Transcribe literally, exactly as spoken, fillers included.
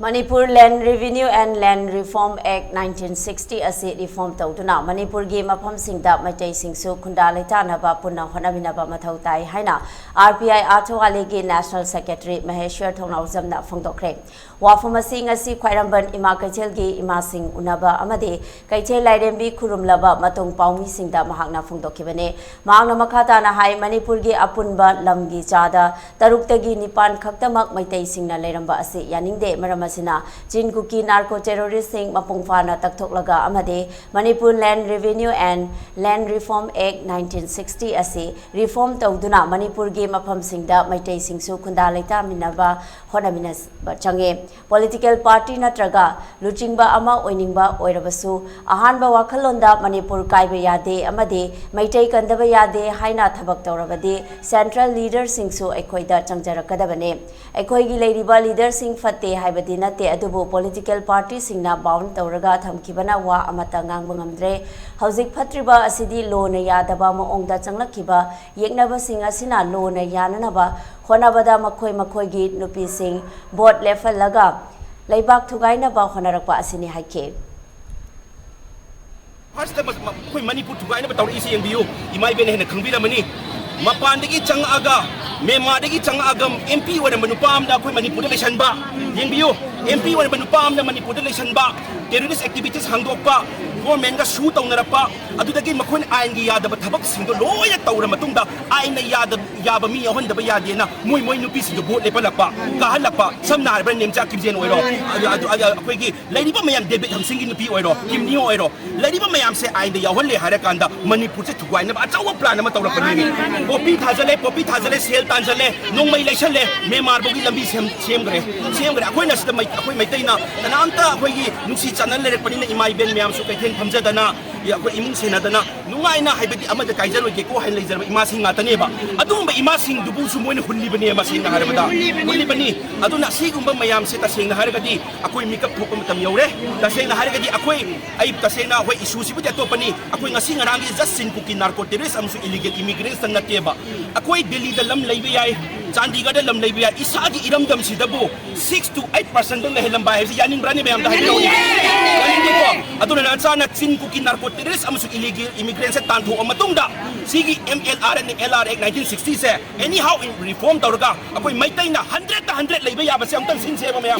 Manipur Land Revenue and Land Reform Act nineteen sixty ꯑꯁꯤ reform ꯇꯧꯗꯨꯅ ꯃꯅꯤꯄꯨꯔꯒꯤ ꯃꯐꯝꯁꯤꯡꯗ ꯃꯩꯇꯩꯁꯤꯡꯁꯨ ꯈꯨꯟꯗꯥ ꯂꯩꯇꯥꯅꯕ ꯄꯨꯟꯅ ꯍꯣꯠꯅꯃꯤꯟꯅꯕ ꯃꯊꯧ ꯇꯥꯏ ꯍꯥꯏꯅ R P I ꯑꯥꯔꯊꯋꯥꯂꯤꯒꯤ National Secretary ꯃꯍꯦꯁ꯭ꯋꯔ ꯊꯧꯅꯥꯎꯖꯝꯅ ꯐꯣꯡꯗꯣꯛꯈ꯭ꯔꯦ꯫ ꯋꯥꯐꯝ ꯑꯁꯤ ꯉꯁꯤ ꯈ꯭ꯋꯥꯏꯔꯝꯕꯟ ꯏꯃꯥ ꯀꯩꯊꯦꯜꯒꯤ ꯏꯃꯥꯁꯤꯡ ꯎꯅꯕ ꯑꯃꯗꯤ ꯀꯩꯊꯦꯜ ꯂꯥꯏꯔꯦꯝꯕꯤ ꯈꯨꯔꯨꯝꯂꯕ ꯃꯇꯨꯡ ꯄꯥꯎꯃꯤꯁꯤꯡꯗ ꯃꯍꯥꯛꯅ ꯐꯣꯡꯗꯣꯛꯈꯤꯕꯅꯤ꯫ ꯃꯍꯥꯛꯅ ꯃꯈꯥ ꯇꯥꯅ ꯍꯥꯏ, ꯃꯅꯤꯄꯨꯔꯒꯤ ꯑꯄꯨꯟꯕ ꯂꯝꯒꯤ ꯆꯥꯗ ꯇꯔꯨꯛꯇꯒꯤ ꯅꯤꯄꯥꯟ ꯈꯛꯇꯃꯛ ꯃꯩꯇꯩꯁꯤꯡꯅ ꯂꯩꯔꯝꯕ ꯑꯁꯤ ꯌꯥꯅꯤꯡꯗꯦ꯫ ꯃꯔꯝ ꯑꯁꯤꯅ ꯆꯤꯟ ꯀꯨꯀꯤ narco terroristꯁꯤꯡ ꯃꯄꯨꯡ ꯐꯥꯅ ꯇꯛꯊꯣꯛꯂꯒ ꯑꯃꯗꯤ Manipur Land Revenue and Land Reform Act nineteen sixty ꯑꯁꯤ reform ꯇꯧꯗꯨꯅ ꯃꯅꯤꯄꯨꯔꯒꯤ ꯃꯐꯝꯁꯤꯡꯗ ꯃꯩꯇꯩꯁꯤꯡꯁꯨ ꯈꯨꯟꯗꯥ ꯂꯩꯇꯥꯃꯤꯟꯅꯕ ꯍꯣꯠꯅꯃꯤꯟꯅꯕ ꯆꯪꯉꯦ꯫ Political party ꯅꯠꯇ꯭ꯔꯒ ꯂꯨꯆꯤꯡꯕ ꯑꯃ ꯑꯣꯏꯅꯤꯡꯕ ꯑꯣꯏꯔꯕꯁꯨ, ꯑꯍꯥꯟꯕ ꯋꯥꯈꯜꯂꯣꯟꯗ ꯃꯅꯤꯄꯨꯔ ꯀꯥꯏꯕ ꯌꯥꯗꯦ ꯑꯃꯗꯤ ꯃꯩꯇꯩ ꯀꯟꯗꯕ ꯌꯥꯗꯦ ꯍꯥꯏꯅ ꯊꯕꯛ ꯇꯧꯔꯕꯗꯤ central leaderꯁꯤꯡꯁꯨ ꯑꯩꯈꯣꯏꯗ ꯆꯪꯖꯔꯛꯀꯗꯕꯅꯤ꯫ ꯑꯩꯈꯣꯏꯒꯤ ꯂꯩꯔꯤꯕ leaderꯁꯤꯡ ꯐꯠꯇꯦ ꯍꯥꯏꯕꯗꯤ ꯅꯠꯇꯦ, ꯑꯗꯨꯕꯨ political partyꯁꯤꯡꯅ bound ꯇꯧꯔꯒ ꯊꯝꯈꯤꯕꯅ ꯋꯥ ꯑꯃꯠꯇ ꯉꯥꯡꯕ ꯉꯝꯗ꯭ꯔꯦ꯫ ꯍꯧꯖꯤꯛ ꯐꯠꯇ꯭ꯔꯤꯕ ꯑꯁꯤꯗꯤ lawꯅ ꯌꯥꯗꯕ ꯃꯑꯣꯡꯗ ꯆꯪꯂꯛꯈꯤꯕ ꯌꯦꯛꯅꯕꯁꯤꯡ ꯑꯁꯤꯅ lawꯅ ꯌꯥꯅꯅꯕ ꯍꯣꯠꯅꯕꯗ ꯃꯈꯣꯏ ꯃꯈꯣꯏꯒꯤ ꯅꯨꯄꯤꯁꯤꯡ vote ꯂꯦꯞꯍꯜꯂꯒ ꯂꯩꯕꯥꯛ ꯊꯨꯒꯥꯏꯅꯕ ꯍꯣꯠꯅꯔꯛꯄ ꯑꯁꯤꯅꯤ ꯍꯥꯏꯈꯤ꯫ Firstꯇ ꯃ- ꯃ- ꯑꯩꯈꯣꯏ ꯃꯅꯤꯄꯨꯔ ꯊꯨꯒꯥꯏꯅꯕ ꯇꯧꯔꯛꯏꯁꯤ ꯌꯦꯡꯕꯤꯌꯨ, ꯏꯃꯥ ꯏꯕꯦꯟꯅ ꯍꯦꯟꯅ ꯈꯪꯕꯤꯔꯝꯃꯅꯤ꯫ ꯃꯄꯥꯟꯗꯒꯤ ꯆꯪꯉꯛꯑꯒ, ꯃ꯭ꯌꯥꯟꯃꯥꯔꯗꯒꯤ ꯆꯪꯉꯛꯑꯒ M P ꯑꯣꯏꯔꯝꯕ ꯅꯨꯄꯥ ꯑꯃꯅ ꯑꯩꯈꯣꯏ ꯃꯅꯤꯄꯨꯔꯗ ꯂꯩꯁꯟꯕ꯫ ꯌꯦꯡꯕꯤꯌꯨ, M P ꯑꯣꯏꯔꯝꯕ ꯅꯨꯄꯥ ꯑꯃꯅ ꯃꯅꯤꯄꯨꯔꯗ ꯂꯩꯁꯟꯕ, terrorist activities ꯍꯥꯡꯗꯣꯛꯄ, governmentꯒ sue ꯇꯧꯅꯔꯛꯄ, ꯑꯗꯨꯗꯒꯤ ꯃꯈꯣꯏꯅ ꯑꯥꯏꯟꯒꯤ ꯌꯥꯗꯕ ꯊꯕꯛꯁꯤꯡꯗꯣ ꯂꯣꯏꯅ ꯇꯧꯔ ꯃꯇꯨꯡꯗ ꯑꯥꯏꯟꯅ ꯌꯥꯗ- ꯌꯥꯕ ꯃꯤ ꯌꯥꯎꯍꯟꯗꯕ ꯌꯥꯗꯦꯅ ꯃꯣꯏ ꯃꯣꯏ ꯅꯨꯄꯤꯁꯤꯡꯗꯣ vote ꯂꯦꯞꯍꯜꯂꯛꯄ, ꯀꯥꯍꯜꯂꯛꯄ꯫ ꯁꯝꯅ ꯍꯥꯏꯔꯕꯗ ꯅꯦꯝꯆꯥ ꯀꯤꯝꯖꯦꯟ ꯑꯣꯏꯔꯣ, ꯑꯗꯨ- ꯑꯗꯨ- ꯑꯗꯨ ꯑꯩꯈꯣꯏꯒꯤ ꯂꯩꯔꯤꯕ ꯃꯌꯥꯝ, ꯗꯦꯕꯤꯠ ꯍꯝꯁꯤꯡꯒꯤ ꯅꯨꯄꯤ ꯑꯣꯏꯔꯣ, ꯀꯤꯝꯅꯤ ꯑꯣꯏꯔꯣ, ꯂꯩꯔꯤꯕ ꯃꯌꯥꯝꯁꯦ ꯑꯥꯏꯟꯗ ꯌꯥꯎꯍꯜꯂꯦ ꯍꯥꯏꯔꯀꯥꯟꯗ ꯃꯅꯤꯄꯨꯔꯁꯦ ꯊꯨꯒꯥꯏꯅꯕ ꯑꯆꯧꯕ plan ꯑꯃ ꯇꯧꯔꯛꯄꯅꯦꯃꯤ꯫ ꯄꯣꯄꯤ ꯊꯥꯖꯜꯂꯦ, ꯄꯣꯄꯤ ꯊꯥꯖꯜꯂꯦ, ꯁꯦꯜ ꯇꯥꯟꯖꯜꯂꯦ, ꯅꯣꯡꯃꯩ ꯂꯩꯁꯜꯂꯦ, ꯃ꯭ꯌꯥꯟꯃꯥꯔ ꯐꯥꯎꯒꯤ ꯂꯝꯕꯤ ꯁꯦꯝ- ꯁꯦꯝꯈ꯭ꯔꯦ, ꯁꯦꯝꯈ꯭ꯔꯦ꯫ ꯑꯩꯈꯣꯏꯅ ꯁꯤꯗ ꯃꯩ- ꯑꯩꯈꯣꯏ ꯃꯩꯇꯩꯅ ꯀꯅꯥꯝꯇ ꯑꯩꯈꯣꯏꯒꯤ ꯅꯨꯡꯁꯤ ꯆꯥꯟꯅꯅ ꯂꯩꯔꯛꯄꯅꯤꯅ ꯏꯃꯥ ꯏꯕꯦꯟ ꯃꯌꯥꯝꯁꯨ ꯀꯩꯊꯦꯜ ꯐꯝꯖꯗꯅ, ꯑꯩꯈꯣꯏ ꯏꯃꯨꯡ ꯁꯦꯟꯅꯗꯅ ꯅꯨꯡꯉꯥꯏꯅ, ꯍꯥꯏꯕꯗꯤ ꯑꯃꯗ ꯀꯥꯏꯖꯔꯣꯏꯒꯦꯀꯣ ꯍꯥꯏꯅ ꯂꯩꯖꯔꯕ ꯏꯃꯥꯁꯤꯡ ꯉꯥꯛꯇꯅꯦꯕ꯫ ꯑꯗꯨꯒꯨꯝꯕ ꯏꯃꯥꯁꯤꯡꯗꯨꯕꯨꯁꯨ ꯃꯣꯏꯅ ꯍꯨꯜꯂꯤꯕꯅꯦꯕ, ꯁꯦꯡꯅ ꯍꯥꯏꯔꯕꯗ꯫ ꯍꯨꯜꯂꯤꯕꯅꯤ꯫ ꯑꯗꯨꯅ ꯑꯁꯤꯒꯨꯝꯕ ꯃꯌꯥꯝꯁꯦ ꯇꯁꯦꯡꯅ ꯍꯥꯏꯔꯒꯗꯤ ꯑꯩꯈꯣꯏ ꯃꯤꯀꯞ ꯊꯣꯛꯄ ꯃꯇꯝ ꯌꯧꯔꯦ꯫ ꯇꯁꯦꯡꯅ ꯍꯥꯏꯔꯒꯗꯤ ꯑꯩꯈꯣꯏ, ꯑꯩ ꯇꯁꯦꯡꯅ ꯑꯩꯈꯣꯏ ꯏꯁꯨꯁꯤꯕꯨꯗꯤ ꯑꯇꯣꯞꯄꯅꯤ꯫ ꯑꯩꯈꯣꯏ ꯉꯁꯤ ꯉꯔꯥꯡꯒꯤ just ꯆꯤꯟ ꯀꯨꯀꯤ narco terrorist ꯑꯃꯁꯨꯡ illegal immigrants ꯇꯪ ꯅꯠꯇꯦꯕ꯫ ꯑꯩꯈꯣꯏ ꯗꯦꯜꯂꯤꯗ ꯂꯝ ꯂꯩꯕ ꯌꯥꯏ, ꯆꯥꯟꯗꯤꯒꯔꯗ ꯂꯝ ꯂꯩꯕ ꯌꯥꯏ꯫ ꯏꯁꯥꯒꯤ ꯏꯔꯝꯗꯝꯁꯤꯗꯕꯨ six to eight percent ꯗꯪ ꯂꯩꯍꯜꯂꯝꯕ ꯍꯥꯏꯕꯁꯤ ꯌꯥꯅꯤꯡꯕ꯭ꯔꯥꯅꯦ ꯃꯌꯥꯝꯗ ꯍꯥꯏꯕꯤꯔꯛꯎ꯫ ꯌꯥꯅꯤꯡꯗꯦꯀꯣ? ꯑꯗꯨꯅ ꯅꯆꯥꯅ ꯆꯤꯟ ꯀꯨꯀꯤ narco terrorist ꯑꯃꯁꯨꯡ illegal immigrant ꯁꯦ ꯇꯥꯟꯊꯣꯛꯑ ꯃꯇꯨꯡꯗ ꯁꯤꯒꯤ M L R and L R Act nineteen sixty say anyhow reform ꯇꯧꯔꯒ ꯑꯩꯈꯣꯏ ꯃꯩꯇꯩꯅ hundred ꯇ hundred ꯂꯩꯕ ꯌꯥꯕꯁꯦ ꯑꯃꯨꯛꯇꯪ ꯁꯤꯟꯁꯦꯕ ꯃꯌꯥꯝ꯫